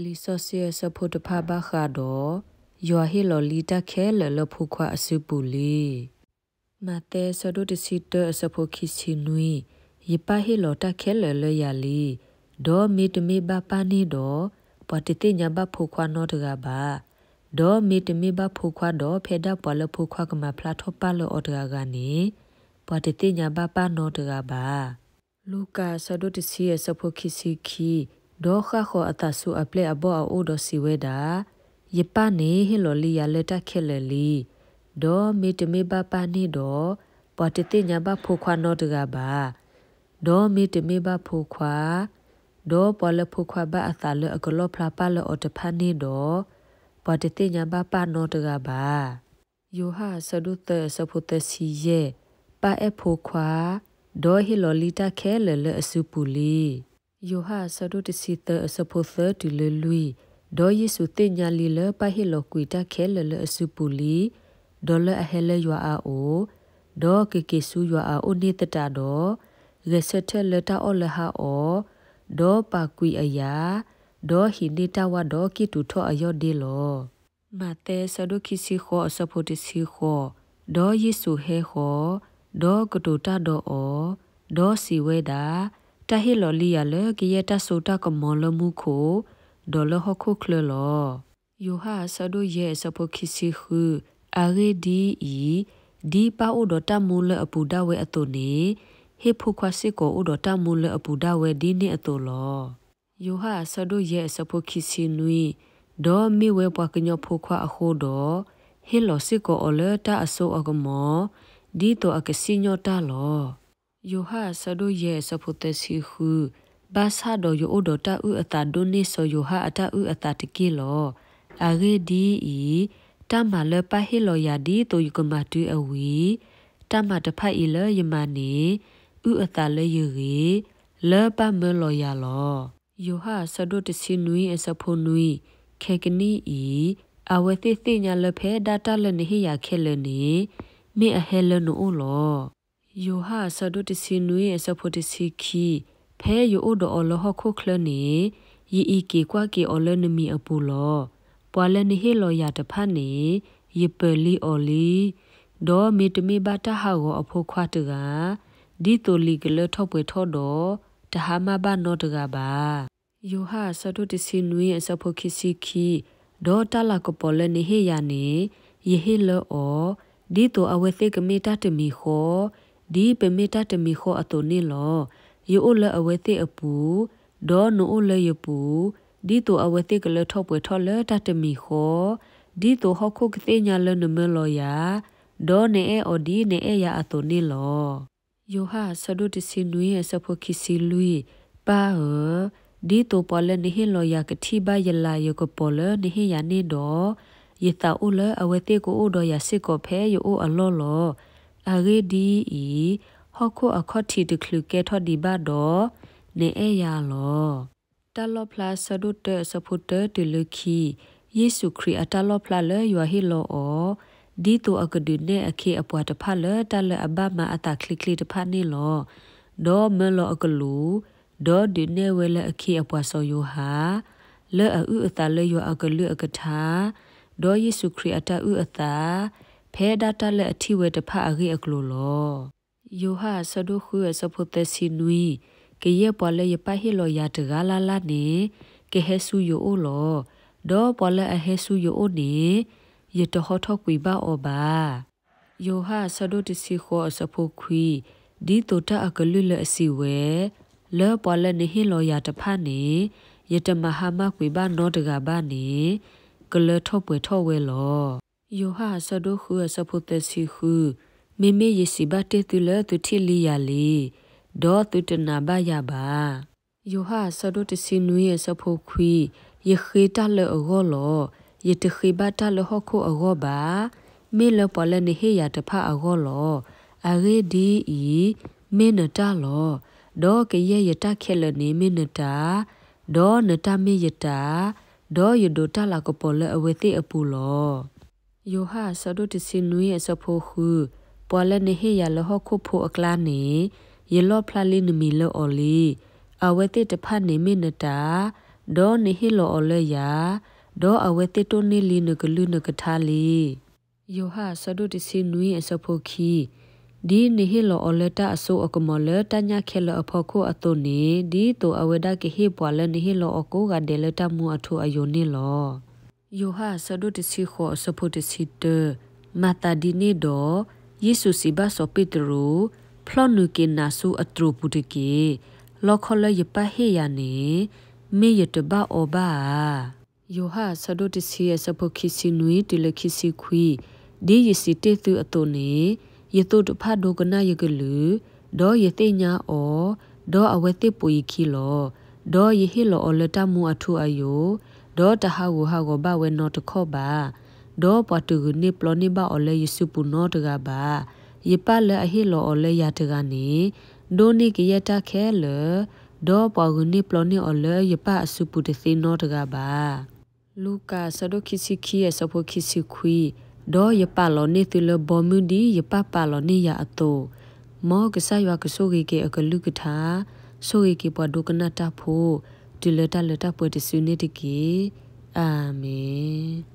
လံာ်စီဆှံအဆၢဖိတဖၣ်ဘၣ်ဃးဒီး ယွၤဟ့ၣ်လီၤလံတၢ်ခဲလၢာ်လၢဖိခွါအစုပူၤလံ. မးသဲအဆၢဒိၣ်တဆံတၢအဆၢဖိခံဆံနွံ, ယပၢ်ဟ့ၣ်လီၤတၢ်ခဲလၢာ်လၢယၤလံ. ဒီးမ့တမ့ၢ်ဘၣ်ပၢ်န့ၣ်ဒီး, ပှၤတသ့ၣ်ညါဘၣ်ဖိခွါနီတဂၤဘၣ်. ဒီးမ့တမ့ၢ်ဘၣ်ဖိခွါဒီး ဖဲဒၣ်ပှၤလၢဖိခွါကမၤဖျါထီၣ်ပၢ်လၢအီၤတဂၤဂၤန့ၣ်, ပှၤတသ့ၣ်ညါဘၣ်ပၢ်နီတဂၤဘၣ်. လူၤကၣ်အဆၢဒိၣ်တဆံအဆၢဖိခံဆံခံ, ဒီးဃၣ်ဃီၤအသးဆူအပျဲၢ်အဘီၣ်အအိၣ်ဒီးစံးဝဲဒၣ်, ယပၢ်န့ၣ်ဟ့ၣ်လီၤလံယၤလၢတၢ်ခဲလၢာ်လံ. ဒီးမ့တမ့ၢ်ဘၣ်ပၢ်န့ၣ်ဒီး, ပှၤတသ့ၣ်ညါဘၣ်ဖိခွါနီတဂၤဘၣ်. ဒီးမ့တမ့ၢ်ဘၣ်ဖိခွါ, ဒီးပှၤလၢဖိခွါဘၣ်အသးလၢအကလီၣ်ဖျါပၢ်လၢအီၤတဖၣ်န့ၣ်ဒီး, ပှၤတသ့ၣ်ညါဘၣ်ပၢ်နီတဂၤဘၣ်. ယိၤဟၣ်အဆၢဒိၣ်သၢအဆၢဖိသၢဆံယဲၢ်, ပၢ်အဲၣ်ဖိခွါ, ဒီးဟ့ၣ်လီၤလံတၢ်ခဲလၢာ်လၢအစုပူၤလံ. ယိၤဟၣ်အဆၢဒိၣ်တဆံသၢအဆၢဖိသၢတုၤလၢလွံၢ်, ဒီးယ့ၣ်ၡူးသ့ၣ်ညါလံလၢပၢ်ဟ့ၣ်လီၤကွံာ်တၢ်ခဲလၢာ်လၢအစုပူၤလံ, ဒီးလၢအဟဲလၢယွၤအအိၣ်, ဒီးကက့ၤဆူယွၤအအိၣ်န့ၣ်သတးဒီး, ဂဲၤဆၢထၢၣ်လၢတၢ်အီၣ်လၢဟါအီၤ, ဒီးပာ်ကွံာ်အယၤ, ဒီးဟံးန့ၢ်တၢ်ဝါဒီးကံၢ်တူာ်ထီၣ်အယီၢ်ဒ့လီၤ. မးသဲအဆၢဒိၣ်ခံဆံဃိးအဆၢဖိတဆံဃိး, ဒီးယ့ၣ်ၡူးဟဲဃီၤ, ဒီးကတိၤတၢ်ဒီးအီၤ, ဒီးစံးဝဲဒၣ်, တၢ်ဟ့ၣ်လီၤလံယၤလၢကယဲၢ်တၢ်စိတၢ်ကမီၤလၢမူခိၣ်, ဒီးလၢဟီၣ်ခိၣ်ချၢလီၤ. ယိၤဟၣ်အဆၢဒိၣ်ယဲၢ်အဆၢဖိခံဆံဃု, အဂ့ၢ်ဒ်အံၤ, ဒ်ပၢ်အိၣ်ဒီးတၢ်မူလၢအပူၤဒၣ်ဝဲအသိးန့ၣ်, ဟ့ၣ်ဖိခွါစ့ၢ်ကီးအိၣ်ဒီးတၢ်မူလၢအပူၤဒၣ်ဝဲဒ်န့ၣ်အသိးလီၤ. ယိၤဟၣ်အဆၢဒိၣ်ယဲၢ်အဆၢဖိခံဆံနွံ, ဒီးမ့ၢ်ဝဲပှၤကညီဖိခွါအဃိဒီး, ဟ့ၣ်လီၤစ့ၢ်ကီးအီၤလၢတၢ်အစိအကမီၤ, ဒ်သိးအကစံၣ်ညီၣ်တၢ်လီၤ. ယိၤဟၣ်အဆၢဒိၣ်ယဲၢ်အဆၢဖိသၢဆံဃု, ဘၣ်ဆၣ်ဒီးယအိၣ်ဒီးတၢ်အုၣ်အသးဒိၣ်န့ၢ်စီၤယိၤဟၣ်အတၢ်အုၣ်အသးတက့ၢ်လီၤ. အဂ့ၢ်ဒ်အံၤ, တၢ်မၤလၢပၢ်ဟ့ၣ်လီၤယၤဒ်သိးယကမၤတုၤအဝံၤ, တၢ်မၤတဖၣ်အံၤလၢယမၤန့ၣ်, အုၣ်အသးလၢယဂ့ၤ, လၢပၢ်မၢလီၤယၤလီၤ. ယိၤဟၣ်အဆၢဒိၣ်တဆံနွံအဆၢဖိနွံ, ခဲကနံၣ်အံၤ, အဝဲသ့ၣ်သ့ၣ်ညါလၢဖဲဒၣ်တၢ်လၢနဟ့ၣ်ယၤခဲလၢာ်န့ၣ်, မ့ၢ်အဟဲလၢနအိၣ်လီၤ. ယိၤဟၣ်အဆၢဒိၣ်တဆံနွံအဆၢဖိတဆံခံ, ဖဲယအိၣ်ဒီးအီၤလၢဟီၣ်ခိၣ်ချၢန့ၣ်, ယအံးက့ၤကွၢ်က့ၤအီၤလၢနမံၤအပူၤလီၤ. ပှၤလၢနဟ့ၣ်လီၤယၤတဖၣ်န့ၣ်, ယပၢၤလံအီၤလံ. ဒီးမ့တမ့ၢ်ဘၣ်တၢ်ဟးဂီၤအဖိခွါတဂၤ, ဒ်သိးလံာ်ကလၢထီၣ်ပှဲၤထီၣ်ဒီး, တဟါမၢ်ဘၣ်နီတဂၤဘၣ်. ယိၤဟၣ်အဆၢဒိၣ်တဆံနွံအဆၢဖိခံဆံခံ, ဒီးတၢ်လၤကပီၤလၢနဟ့ၣ်ယၤန့ၣ်, ယဟ့ၣ်လၢအီၤ, ဒ်သိးအဝဲသ့ၣ်ကမ့ၢ်တၢ်တမံၤဃီ, ဒ်ပမ့ၢ်တၢ်တမံၤဃီအသိးန့ၣ်လီၤ. ယအိၣ်လၢအဝဲသ့ၣ်အပူၤ, ဒီးနအိၣ်လၢယပူၤ, ဒ်သိးအဝဲသ့ၣ်ကလၢထီၣ်ပှဲၤထီၣ်လၢတၢ်တမံၤဃီ, ဒ်သိးဟီၣ်ခိၣ်ကသ့ၣ်ညါလၢနမၢလီၤယၤ, ဒီးနအဲၣ်အီၤဒ်နအဲၣ်ယၤအသိးန့ၣ်လီၤ. ယိၤဟၣ်အဆၢဒိၣ်တဆံနွံအဆၢဖိခံဆံလွံၢ်, ပၢ်ဧၢ, ဒ်သိးပှၤလၢနဟ့ၣ်လီၤယၤကထံၣ်ဘၣ်ယလၤယကပီၤလၢနဟ့ၣ်ယၤန့ၣ်ဒီး, ယသးအိၣ်လၢအဝဲသ့ၣ်ကအိၣ်ဒီးယၤစ့ၢ်ကီးဖဲယအိၣ်အလီၢ်လီၤ. အဂ့ၢ်ဒ်အံၤ, ဟီၣ်ခိၣ်အခီၣ်ထံးတချုးကဲထီၣ်ဒံးဘၣ်ဒီး, နအဲၣ်ယၤလီၤ. တၢ်လီၣ်ဖျါအဆၢဒိၣ်တၢအဆၢဖိတၢတုၤလၢခံ, ယ့ၣ်ၡူးခရံာ်အတၢ်လီၣ်ဖျါလၢယွၤဟ့ၣ်လီၤအီၤ, ဒ်သိးအကဒုးနဲၣ်အခ့အပှၤတဖၣ်လၢတၢ်လၢအဘၣ်မၤအသးချ့ချ့တဖၣ်န့ၣ်လီၤ. ဒီးမၢလီၤအကလူး, ဒီးဒုးနဲၣ်ဝဲလၢအခ့အပှၤစီၤယိၤဟၣ်, လၢအအုၣ်အသးလၢယွၤအကလုၢ်အကထါ, ဒီးယ့ၣ်ၡူးခရံာ်အတၢ်အုၣ်အသး, ဖဲဒၣ်တၢ်လၢအထံၣ်ဝဲတဖၣ်အဂ့ၢ်အကျိၤလီၤ. ယိၤဟၣ်အဆၢဒိၣ်ဃုအဆၢဖိသၢဆံနွံ, ကယဲၢ်ပှၤလၢယပၢ်ဟ့ၣ်လီၤယၤတဂၤလၢ်လၢ်န့ၣ်, ကဟဲဆူယအိၣ်လီၤ. ဒီးပှၤလၢအဟဲဆူယအိၣ်န့ၣ်, ယတဟီထီၣ်ကွံာ်ဘၣ်အီၤဘၣ်. ယိၤဟၣ်အဆၢဒိၣ်တဆံဃိးအဆၢဖိခွံ, ဒ်သိးတၢ်အကလုၢ်လၢအစံးဝဲ, လၢပှၤလၢနဟ့ၣ်လီၤယၤတဖၣ်န့ၣ်, ယတမၤဟါမၢ်ကွံာ်ဘၣ်နီတဂၤဘၣ်န့ၣ်, ကလၢထီၣ်ပှဲၤထီၣ်ဝဲလီၤ. ယိၤဟၣ်အဆၢဒိၣ်ဃုအဆၢဖိသၢဆံဃု, မ့မ့ၢ်ယစံးဘၣ်တ့ၢ်သုလၢသုထံၣ်လံယၤလံ, ဒီးသုတနာ်ဘၣ်ယၤဘၣ်. ယိၤဟၣ်အဆၢဒိၣ်တဆံနွံအဆၢဖိခွံ, ယဃ့တၢ်လၢအဂီၢ်လီၤ. ယတဃ့ဘၣ်တၢ်လၢဟီၣ်ခိၣ်အဂီၢ်ဘၣ်. မ့ၢ်လၢပှၤလၢနဟ့ၣ်ယၤတဖၣ်အဂီၢ်လီၤ. အဂ့ၢ်ဒ်အံၤ, မ့ၢ်နတၢ်လီၤ. ဒီးကယဲၢ်ယတၢ်ခဲလၢာ်န့ၣ်မ့ၢ်နတၢ်, ဒီးနတၢ်မ့ၢ်ယတၢ်, ဒီးယဒိးတၢ်လၤကပီၤလၢအဝဲသ့ၣ်အပူၤလီၤ. ယိၤဟၣ်အဆၢဒိၣ်တဆံနွံအဆၢဖိဃု, ပှၤလၢနဟ့ၣ်ယၤလၢဟီၣ်ခိၣ်ဖိအကျါန့ၣ်, ယလီၣ်ဖျါလံနမံၤလၢအီၤလံ. အဝဲသ့ၣ်တဖၣ်န့ၣ်မ့ၢ်နတၢ်, ဒီးနဟ့ၣ်လီၤအီၤလၢယၤ, ဒီးအဝဲသ့ၣ်တိၢ်န့ၢ်လံနကလုၢ်နကထါလံ. ယိၤဟၣ်အဆၢဒိၣ်တဆံနွံအဆၢဖိခံ, ဒ်နဟ့ၣ်လီၤအီၤလၢတၢ်အစိအကမီၤလၢတၢ်ညၣ်ခဲလၢာ်အဖီခိၣ်အသိးန့ၣ်, ဒ်သိးအဝဲဒၣ်ကဟ့ၣ်ပှၤလၢနဟ့ၣ်လီၤအီၤကိးဂၤဒဲးလၢတၢ်မူအထူအယိာ်န့ၣ်လီၤ. ယိၤဟၣ်အဆၢဒိၣ်တဆံဃိးအဆၢဖိတဆံတၢ, မၤသးဒ်န့ၣ်ဒီး, ယ့ၣ်ၡူးစံးဘၣ်စီၤပ့းတရူး, ဖျီၣ်နုာ်က့ၤနၤဆူအတြိာ်ပူၤတက့ၢ်. လီခီလၢယပၢ်ဟ့ၣ်ယၤန့ၣ်, မ့ၢ်ယတဘၣ်အီဘၣ်ဧါ. ယိၤဟၣ်အဆၢဒိၣ်တဆံအဆၢဖိခံဆံနွံတုၤလၢခံဆံခွံ, ဒ်ယစံးတ့ၢ်သုအသိးန့ၣ်, ယသိးတဖၣ်ဒိကနၣ်ယကလုၢ်, ဒီးယသ့ၣ်ညါအီၤ, ဒီးအဝဲသ့ၣ်ပိာ်ယခံလီၤ. ဒီးယဟ့ၣ်လီၤအီၤလၢတၢ်မူအထူအယိာ်, ဒီးတဟးဂူာ်ဟးဂီၤဘၣ်ဝဲနီတခီၣ်ဘၣ်. ဒီးပှၤတဂုာ်န့ၢ်ပျီန့ၢ်ဘၣ်အီၤလၢယစုပူၤနီတဂၤဘၣ်. ယပၢ်လၢအဟ့ၣ်လီၤအီၤလၢယၤတဂၤန့ၣ်, ဒိၣ်န့ၢ်ကယဲၢ်တၢ်ခဲလၢာ်, ဒီးပှၤဂုာ်န့ၢ်ပျီန့ၢ်အီၤလၢယပၢ်အစုပူၤတသ့နီတဂၤဘၣ်. လူၤကၣ်အဆၢဒိၣ်ခံဆံခံအဆၢဖိခံဆံခွံ, ဒီးယပာ်လီၤန့ၢ်သုလၢဘီမုၢ်ဒ်ယပၢ်ပာ်လီၤန့ၢ်ယၤအသိး, မ်ကစၢ်ယွၤကဆိၣ်ဂ့ၤက့ၤအကလုၢ်ကထါ, ဆိၣ်ဂ့ၤက့ၤပှၤဒိကနၣ်တၢ်ဖိ, တုၤလၢတၢ်လၢတၢ်ပှဲၤတစုန့ၣ်တက့ၢ်. အၤမ့ၣ်.